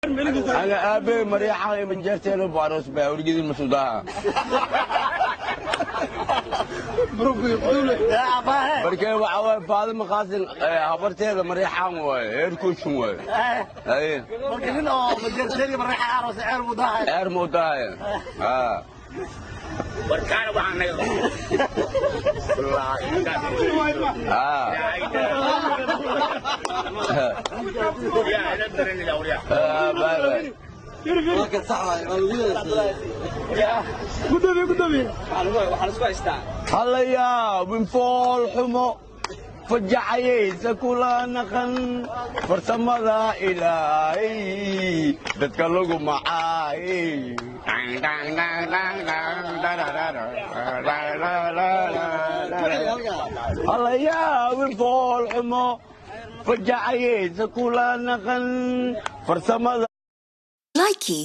Ana aabe Mariixaan ima jeerteena baaros baa wargidin masuudaha. Markee waxa waaye Faadima Qaasin habarteeda Mariixaan waaye, heer Kooshin waaye. Haye. Marka nin oo majeerteen iyo Mariixaan aroos ceer buu dahay. Ceer muu dahay. Haa. Warkaana waxaa naga Haa. Bye bye. Halayaa winfool xumo fajacayaysa kula naqan farsamada Ilaahay dadka lagu macaay. Halayaa winfool xumo fajacayaysa kula naqan farsamada. Likey.